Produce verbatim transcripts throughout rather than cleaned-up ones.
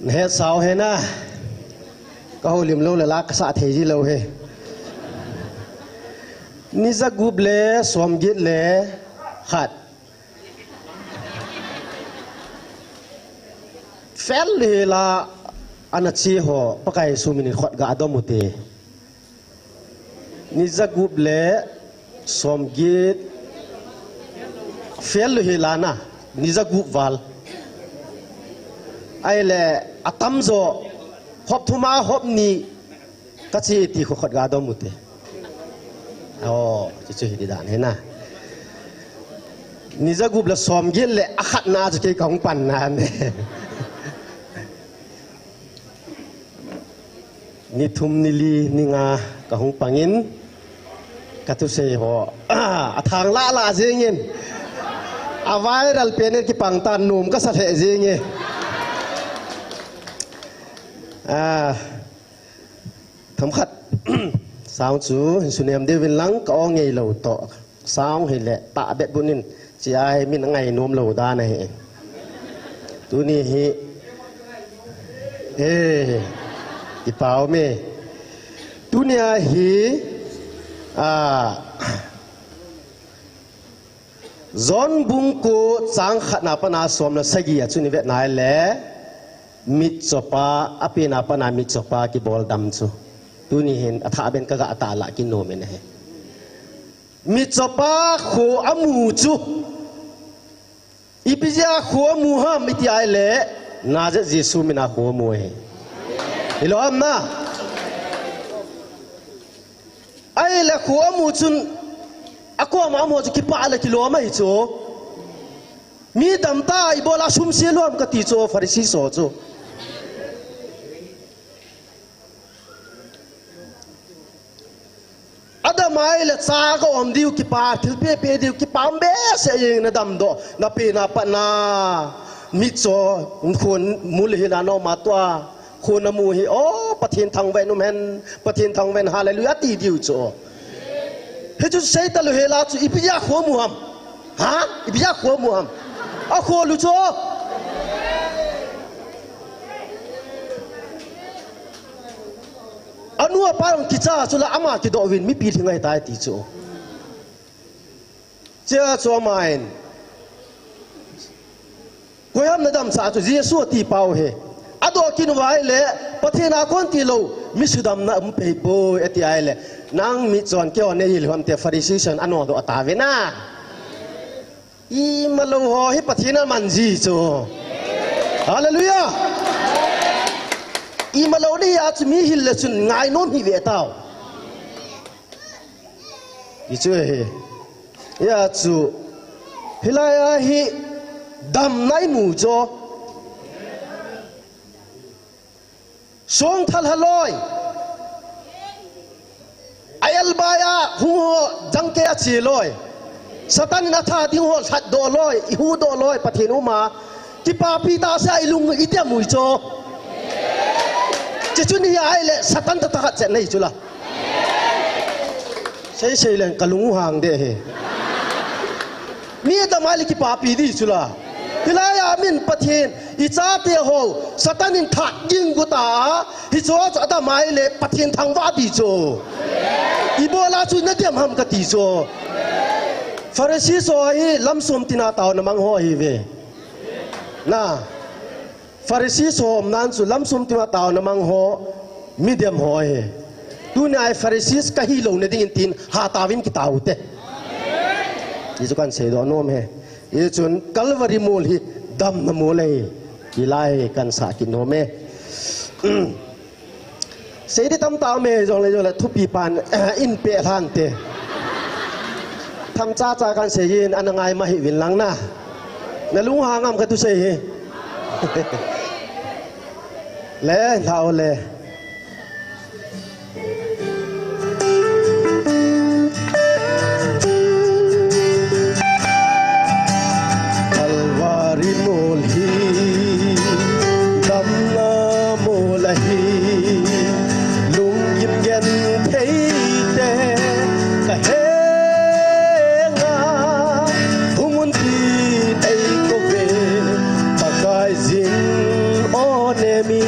He sao he na. Ka houlim lou le la ka sa thei ji lou he. Ni jagup le somget le khat. Fel le la ana chi ho Pakai Jesu min in khut ga dom u te. Ni jagup le somget fel lou hi lana, ni jagup val. Ahile atamjo hop thum a hop ni kachi ti khu khut ga dom u te. O, chu chu hi di dan hi na. Ni jagup le somget le akhat na chu kei kahung pan na ne. Ni thum, ni li, ni nga kahung pangin, ka thusei ho athang lah lah jingin, a viral pen in kipang tan nom kasa lheh jinge. A, themkhat, sound chu hin sunem diuvin lang ka ong ngei lou toh. Sound hi le ta bet bunin chi ai min ngai nom lou dan ahi. Tuni hi, eh, i pau me. Tuni a hi, a, John bung ko chang khat na pana som le sagi a chu ni vet nai le, mitchopa, a pen a pana mitchopa kibol dam chu. Tuni hin a thah ben ka ga ta la kin nom in ahi. Mitchopa kho amu chu. Ipi jeh a kho amu ham iti ai le, Nazareth Jesu min a kho amu ahi. Hilou ham na. Ahile kho amu chun, a koma amu chu kipah le kilom ahi chu. Mi dam ta, ibola sum se lom kati chu, Pharisee ho chu. Adam ahile cha ka um diu kipa, thil pepe diu kipa um behseh jeng na damdoh, na pen a pana, mitcho, khon mu le hin a nom a tua, khon amu hi, o, Pathen thangvah in um hen, Pathen thangvah in, hallelujah, ti diu chu. Hichu sei talou hela chu, ipi jeh a kho amu ham. Ha? Ipi jeh a kho amu ham. A kho lou chu. Anu apa jong kicha chu la ama kidoh uvin mipi lhing ahitai ti chu. Chea chu amahin. Koi ham na damsah chu Jesu ati pau he. Adoh kit uva ahile, Pathen a kon tilou, mi sudamna um pei poi, ati ahile. Nang mitchon keiho nei hil ham ti Pharisee chun anodoh tauvin a. Imalou ho hi Pathen aman ji chu. Hallelujah. Imalou ni a chu mi hil le chun ngainom hi ve tau. Hichu ahi. Hia chu. Hilai a hi damna imu chu. Song thal haloi. A elbai a hung ho jangkei a che loi. Satan in atha ding ho lhatdoh loi, ihuhdoh loi, Pathen uma. Kipapi tah sea ilung idem u hi chu. Chuche chu ni ahile Satan tah tah khat chet nei chu la. Sei sei leng kalung hang de he. Mi adam ahile kipapi di chu la. Hilai a min Pathen, ichate ho, Satan in that ging gu ta, hichu chu adam ahile Pathen thangvah di chu. Ibola chu nadem ham kati chu. Pharisee ho hi lamsum tina taona mang ho ahiuve. Na. Pharisee ho umdan chu lamsum tima taona mang ho, midem ho ahi. Tunia hi Pharisee kahi louna dingin tin, ha tauvin kitao u te. Hichu kahin seidoh nom e. Hichun Calvary mol hi damna mol ahi. Hilai kahin sah kit nom e. Sei di tamtah um e, jongle, jongle, thupi pan, eh, in pe lhan te. Tham cha cha kahin sei in, ana ngai ma hih uvin lang na. Na lunghang am kati sei hi. Le, lhau le. Calvary mol hi damna mol ahi, lunggim genthei te kahenga, hung un tin eikou ve, Pakaiyin o nemi.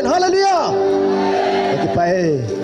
Hallelujah. Kakipah e.